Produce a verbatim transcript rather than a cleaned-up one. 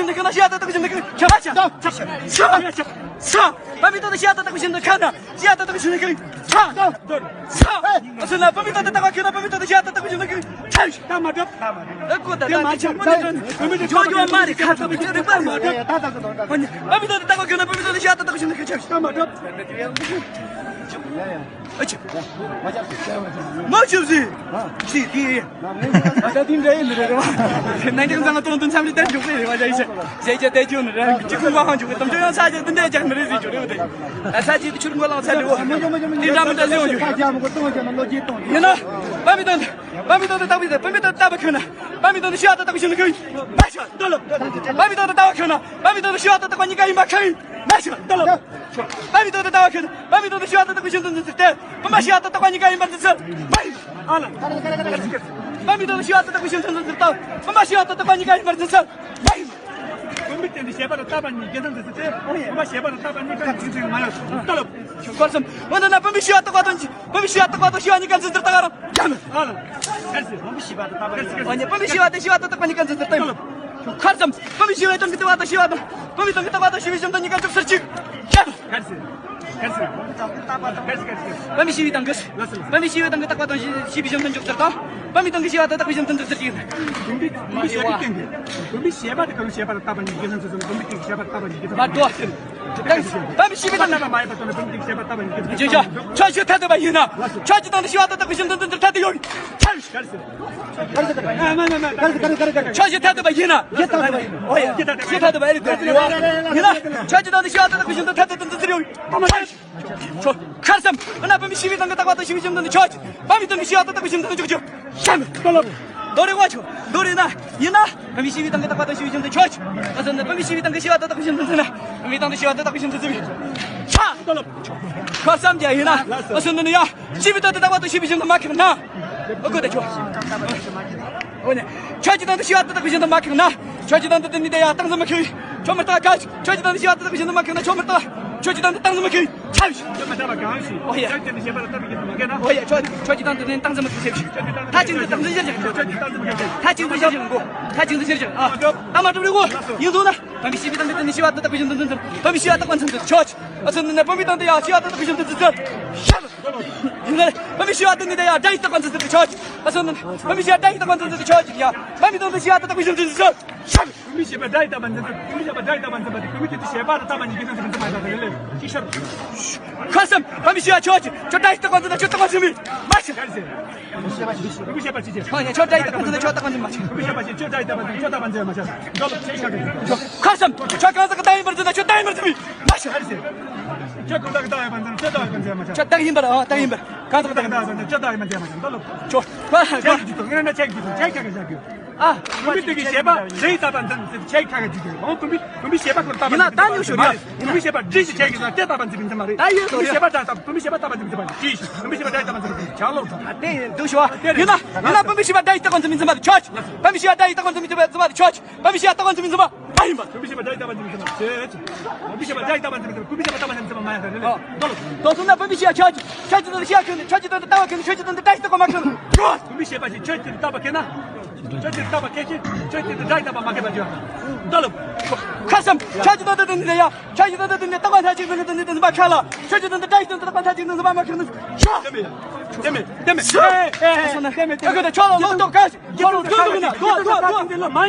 ཁྱོད་ན་ཤི་ཡ་ཏག་ཏག་བཞིན་དུ་ཁྱོད་ཆ་ཆ་ཆ་ཆ། བུད་མེད་དེ་ཤི་ཡ་ཏག་ཏག་བཞིན་དུ་ཁྱོད་ན་ཤི་ཡ་ཏག་ཏག་བཞིན་དུ་ཁྱོད་ཆ་ཆ། ཨ་སུ་ན་བུད་མེད་དེ་ལྟ་བ་ཁྱོད་ན་བུད་མེད་དེ་ཤི་ཡ་ཏག་ཏག་བཞིན་དུ་ཁྱོད་ཆ་ཆ། ད་མ་འགྲོ། ཨ་ཀོ་ད་ད་ཁྱོད་མ་འགྲོ། བུད་མེད་དེ་ཇོ་ཇོ་མ་རེད་ཁ་ཐོག་ཁྱོད་རིག་པ་མ་འགྲོ། བུད་མེད་དེ་ལྟ་བ་ཁྱོད་ན་བུད་མེད་དེ་ཤི་ཡ་ཏག་ཏག་བཞིན་དུ་ཁྱོད་ཆ་ཆ། ད་མ་འགྲོ། ཨ་ཅི། མ་ཆུབ་ཟིན། ཅི་དེ། ཨ་ད་དེ་འདྲ་ཡིན་ནི་རེད་བ། ནང་གི་ཚང་ལ་དོན་དུ་འཚམས་འདྲི་བསྟན་འཇོག་པའི་རེ་བ་བྱ་ཡི་ཤ། ཟས་བཅད་བསྡད་རྒྱུ་ནི་རེད། གཅིག་ཁུངས་མ་ཧང་འཇོག་གི་དམ་ཆོས་ཡང་ས་ཆ་དེ་འདྲ་རྒྱག་ནི་རེད་ཟེར་རྒྱུ་རེད་བ། དེ་ད་ས་ཆ་དེ་ཆུར་མགོ་ལངས་ཚར་འདུག་དེ་འདྲ་མི་འདྲ་ཟེར་ཡོང་རྒྱུ། ཡིན་ན། པ་མི་དོན་དུ། པ་མི་དོན་དུ་ལྟ་བུ་དེ་པ་མི་དོན་དུ་ལྟ་བུ་ཁྱོད་ན། པ་མི་དོན་དུ་ཤི་ཡ་ཏག་ཏག་བཞིན་དུ་ཁྱོད། པ་མི་དོན་དུ་ལྟ་བུ་ཁྱོད་ན། པ་མི་དོན་དུ་ཤི་ཡ་ཏག་ཏག་གཉིས་ཀ་ཡིན་པ་ཁྱོད། མ་ཤི་ཏོ་ལབ། པ་མི་དོན་དུ་ལྟ་བ་ཁྱོད། པ་མི་དོན་དུ་ཤི་བ་ཏག་ཏག་གི་ཤིན་ཏུ་འཛིན་ཚུལ་ཏེ། པུམ་པ་ཤི་བ་ཏག་ཏག་པ་གཉིས་ཀ་ཡིན་པར་འཛིན་ཚུལ། པ་ཡིན། ཨ་ལ། པ་མི་དོན་དུ་ཤི་བ་ཏག་ཏག་གི་ཤིན་ཏུ་འཛིན་ཚུལ་དང་། པུམ་པ་ཤི་བ་ཏག་ཏག་པ་གཉིས་ཀ་ཡིན་པར་འཛིན་ཚུལ། པ་ཡིན། པུམ་པའི་སྟེང་དུ་ཤེས་པ་དང་ལྟ་བ་གཉིས་འཛིན་ཚུལ་ཏེ། པུམ་པ་ཤེས་པ་དང་ལྟ་བ་གཉིས་ཀ་འཛིན་ཚུལ་མ་ཡོད། ཏོ་ལབ། ཁོར་སམ། འོ་ན་ན་པུམ་པའི་ཤི་བ་ཏག་པ་དང་། པུམ་པའི་ཤི་བ་ཏག་པ་དང་ཤི་བ་གཉིས་ཀ་འཛིན་ཚུལ་ཏག་རང་། ཡ་མེད། ཨ་ལ། ཨ་ནི་པུམ་པའི་ཤི་བ་དང་ཤི་བ་ཏག་ཏག་པ་གཉིས་ཀ་འཛིན་ཚུལ་ཏག་ཡིན། ཁར་སམ། པུམ་པའི་ཤི་བའི་སྟེང་གི་ལྟ་བ་དང་ཤི་བ་དང་། པུམ་པའི་སྟེང་གི་ལྟ་བ་དང་ཤི་བའི་ཤིན་ཏུ་གཉིས་ཀ་འཇོག་ཚུལ་གཅིག་ཡ། པུམ་པའི་ཤི་བའི་སྟེང་གི། པུམ་པའི་ཤི་བའི་སྟེང་གི་ལྟ་བ་དང་ཤི་བའི་ཤིན་ཏུ་འཇོག་ཚུལ་དང་། པུམ་པའི་སྟེང་གི་ཤི་བ་དང་ལྟ་བའི་ཤིན་ཏུ་འཇོག་ཚུལ་གཅིག་པུམ་པའི་ཤི་བའི་སྟེང་གི། པུམ་པའི་ཤེས་པ་དེ་ག་རུ་ཤེས་པ་དང་ལྟ་བ་གཉིས་ཀ་འཛིན་ཚུལ་པུམ་པའི་སྟེང་གི་ཤེས་པ་ལྟ་བ་གཉིས་ཀ་འཛིན་ཚུལ། མ་འགྲོ་ཟེར། པུམ་པའི་ཤི་བའི་སྟེང་གི། རྣམ་པ་མ་ཡིན་པ་དང་པུམ་པའི་སྟེང་གི་ཤེས་པ་ལྟ་བ་གཉིས་ཀ་འཛིན་ཚུལ། ཁྱོད་ཆོས་ཐད་དུ་པ་ཡིན་ན། ཁྱོད་ཀྱི་སྟེང་དུ་ཤི་བ་ཏག་ཏག་གི་ཤིན་ཏུ་འཛིན་ཚུལ་ཐད་དུ་ཡོད། ཁྱོད་ཀྱི་ཐད་དུ་པ་ཡིན་ན། ཁྱོད་ཀྱི་ཐད་དུ་པ་ཡིན་ན། ཨོ་ཡ། ཁྱོད་ཐད་དུ་པ་ཡིན་ན། ཡིན་ན། ཁྱོད་ཀྱི་སྟེང་དུ་ཤི་བ་ཏག་ཏག་གི་ཤིན་ཏུ་ཐད་དུ་འཛིན་ཚུལ་ཡོད། ཁྱོད། ཁར་སམ། ཨ་ན་པུམ་པའི་ཤི་བའི་སྟེང་གི་ལྟ་བ་དང་ཤི་བའི་ཤིན་ཏུ་འདི་ཁྱོད། པུམ་པའི་སྟེང་གི་ཤི་བ་ཏག་ཏག་གི་ཤིན་ཏུ་འདི་ཁྱོད། ཤམ། ཏོ་ལབ། དོ་རེ་བ་ཆོ། དོ་རེ་ན། ཡིན་ན། པུམ་པའི་ཤི་བའི་སྟེང་གི་ལྟ་བ་དང་ཤི་བའི་ཤིན་ཏུ་ཁྱོད། ཨ་སོ་ན་པུམ་པའི་ཤི་བའི་སྟེང་གི་ཤི་བ་ཏག་ཏག་གི་ཤིན་ཏུ་འཛིན་ན། པུམ་པའི་སྟེང་དུ་ཤི་བ་ཏག་ཏག་གི་ཤིན་ཏུ་འཛིན་པའི། ཤ། ཏོ་ལབ། ཁར་སམ་ཀྱང་ཡིན་ན། ཨ་སོ་ན་ནི་ཡ། ཤི་བའི་སྟེང་དུ་ལྟ་བ་དང་ཤི་བའི་ཤིན་ཏུ་མ་ཁེགས་ན། ཨོ་ཀོ་ད་ཆོ། ཨོ་ནི། ཁྱོད་ཀྱི་སྟེང་དུ་ཤི་བ་ཏག་ཏག་གི་ཤིན་ཏུ་མ་ཁེགས་ན། ཁྱོད་ཀྱི་སྟེང་དུ་དེ་ནི་དེ་ཡ་སྟངས་འཛིན་མི་ཁེགས། ཁྱོད་མི་ལྟ་ག་ཁྱོད་ཀྱི་སྟེང་དུ་ཤི་བ་ཏག་ཏག་གི་ཤིན་ཏུ་མ་ཁེགས་ན་ཁྱོད་མི་ལྟ། ཁྱོད་ཀྱི་སྟེང་དུ་སྟངས་འཛིན་མི་ཁེགས། ཆ་བཞག་ཁྱོད་མི་ལྟ་བ་གང་ཞིག་ཨོ་ཡ། ཁྱོད་ཀྱི་སྟེང་དུ་ཤེས་པ་ལ་ལྟ་བའི་ཤིན་ཏུ་མ་ཁེགས་ན། ཨོ་ཡ། ཁྱོད་ཁྱོད་ཀྱི་སྟེང་དུ་དེ་ནི་སྟངས་འཛིན་མི་ཁེགས། ཁྱོད་ཀྱི་སྟངས་འཛིན་མི་ཁེགས། མཐའ་གཅིག་ཏུ་སྟངས་འཛིན་ཤེས་བཞག་ཁྱོད་ཀྱི་སྟངས་འཛིན་མི་ཁེགས། མཐའ་གཅིག་ཏུ་ཤེས་བཞག་གོ། མཐའ་གཅིག་ཏུ་ཤེས་བཞག་ཨ། ད་མ་གྲུབ་རེ་གོ། ཡིན་སོང་ན། པུམ་པའི་ཤི་བའི་སྟེང་དུ་དེ་ནི་ཤི་བ་ཏག་ཏག་གི་ཤིན་ཏུ་འཛིན་ཚུལ། པུམ་པའི་ཤི་བ་ཏག་པ་འཛིན་ཚུལ་ཁྱོད། ཨ་སོ་ན་ནི་པུམ་པའི་སྟེང་དུ་ཡ་ཤི་བ་ཏག་ཏག་གི་ཤིན་ཏུ་འཛིན་ཚུལ། ཤ། ཡིན་ནའི། པུམ་པའི་ཤི་བ་ཏག་ནི་དེ་ཡ་སྒྲ་ཡི་ཏག་པ་འཛིན་ཚུལ་དུ་ཆོག་ཨ་སོ་ན། པུམ་པའི་ཤི་བ་སྒྲ་ཡི་ཏག་པ་འཛིན་ཚུལ་དུ་ཆོག་ཅིག་ཡ། པུམ་པའི་སྟེང་དུ་ཤི་བ་ཏག་ཏག་པའི་ཤིན་ཏུ་འཛིན་ཚུལ། ཤ། པུམ་པའི་ཤེས་པ་སྒྲ་ཡི་ཏག་པ་འཛིན་ཚུལ། པུམ་པའི་ཤེས་པ་སྒྲ་ཡི་ཏག་པ་འཛིན་པ་དེ་པུམ་པའི་སྟེང་དུ་ཤེས་པ་དང་ལྟ་བ་གཉིས་ཀྱི་འཛིན་ཚུལ་འཛིན་པ་ཡིན་པ་དང་ལས་ལས་ཅིག་ཤར། ཁ་སམ། པུམ་པའི་ཤི་བ་ཆོག་ཅིག་ཁྱོད་སྒྲ་ཡི་ཏག་པ་འཛིན་ན་ཁྱོད་ཏག་པ་འཛིན་མི། མ་ཤི། པུམ་པའི་ཤེས་པ་ཅི་ཆེ། ཁྱོད་སྒྲ་ཡི་ཏག་པ་འཛིན་ན་ཁྱོད་ཏག་པ་འཛིན་མ་ཤི། པུམ་པའི་ཤེས་པ་ཅི་ཁྱོད་སྒྲ་ཡི་ཏག་པ་འཛིན་ཁྱོད་ཏག་པ་འཛིན་མ་ཤི། འགྲོ་ལ་ཆེ་ཤར། ཁ་སམ། ཁྱོད་གང་ཟག་གི་རྟགས་ཡིན་པར་འཛིན་ན་ཁྱོད་རྟགས་ཡིན་པར་འཛིན་མི། མ་ཤི། ཁྱོད་གང་ཟག་གི་རྟགས་ཡིན་པར་འཛིན་ན་ཁྱོད་རྟགས་ཡིན་པར་འཛིན་མ་ཤི། ཁྱོད་རྟགས་ཡིན་པར་ཨ་རྟགས་ཡིན་པར། གང་ཟག་གི་རྟགས་ཡིན་པར་འཛིན་ན་ཁྱོད་རྟགས་ཡིན་པར་འཛིན་མ་ཤི། འགྲོ་ལ། ཁྱོད། ཁྱོད་ཀྱི་རྒྱུ་དང་ངས་ན་ཁྱོད་ཀྱི་རྒྱུ་དང་ཁྱོད་ཁྱོད་ཀྱི་རྒྱུ། ཨ། པུམ་པའི་སྟེང་གི་ཤེས་པ་རེ་ཡི་ཏག་པ་འཛིན་ཚུལ་ཁྱོད་ཁྱོད་ཀྱི་རྒྱུ་དང་། འོ་པུམ་པའི་པུམ་པའི་ཤེས་པ་ཁོ་ལྟ་བ་ཡིན་ན་ད་ཉོ་ཤོར་ཡ། པུམ་པའི་ཤེས་པ་སྒྲ་ཞིག་ཁྱོད་ཀྱི་ན་དེ་ལྟ་བ་འཛིན་པའི་འཛིན་མ་རེད། ད་ཡོད་པུམ་པའི་ཤེས་པ་སྒྲ་ལྟ་པུམ་པའི་ཤེས་པ་ལྟ་བ་འཛིན་པའི་འཛིན་མ་རེད། པུམ་པའི་ཤེས་པ་སྒྲ་ལྟ་བ་འཛིན་པའི་འཛིན་མ་རེད། ཆག་ལོག་ད་དེ་ཡིན་འདུག་ཤོ། ཡིན་ན་ཡིན་ན་པུམ་པའི་ཤེས་པ་སྒྲ་ཡི་ཏག་པ་འཛིན་པའི་འཛིན་མ་རེད་ཁྱོད། པུམ་པའི་ཤེས་པ་སྒྲ་ཡི་ཏག་པ་འཛིན་པའི་འཛིན་མ་རེད་ཁྱོད། པུམ་པའི་ཤེས་པ་ཏག་པ་འཛིན་པའི་འཛིན་མ་མ་ཡིན་པ། པུམ་པའི་ཤེས་པ་སྒྲ་ཡི་ཏག་པ་འཛིན་པའི་འཛིན་མ་རེད། པུམ་པའི་ཤེས་པ་སྒྲ་ཡི་ཏག་པ་འཛིན་པའི་འཛིན་མ་རེད། པུམ་པའི་ཤེས་པ་ཏག་པ་འཛིན་པའི་འཛིན་མ་མ་ཡིན་པ་རེད། ཨ། འདུག་ལ། དོ་སོང་ན་པུམ་པའི་ཤེས་པ་ཁྱོད་ཀྱི་ཁྱོད་ཀྱི་སྟེང་དུ་ལྟ་བ་ཁྱོད་ནི་ཁྱོད་ཀྱི་སྟེང་དུ་ལྟ་བ་ཁྱོད་ནི་ཁྱོད་ཀྱི་སྟེང་དུ་སྒྲ་ཡི་ཏག་པ་མ་ཁྱོད་ནི་ཁྱོད། པུམ་པའི་ཤེས་པ་ཅིག་ཁྱོད་ཀྱི་ལྟ་བ་ཁྱེད་ན། ཁྱོད་ཀྱི་ལྟ་བ་ཁྱེད་ཀྱི་ཁྱོད་ཀྱི་སྒྲ་ཡི་ཏག་པ་མ་ཁྱེད་པ་ཅིག་འདུག་ལ། ཁ་སམ། ཁྱོད་ཀྱི་སྟེང་དུ་དེ་ནི་ཡ། ཁྱོད་ཀྱི་སྟེང་དུ་དེ་ནི་ཏག་པ་མཐའ་གཅིག་ཏུ་དེ་ནི་དེ་ནི་མ་ཁ་ལ། ཁྱོད་ཀྱི་སྟེང་དུ་སྒྲ་ཡི་སྟེང་དུ་ཏག་པ་མཐའ་གཅིག་ཏུ་དེ་ནི་མ་ཁྱོད་ནི་ཤ། དེ་མེད། དེ་མེད། དེ་མེད། དེ་མེད། ཨ་ཁྱོད་ད་ཁྱོད་ལ་ལོག་ཏོ་ག་ཁྱོད་ལ་ལོག་ཏོ་ག་ཁྱོད་ལ་ལོག་ཏོ་ག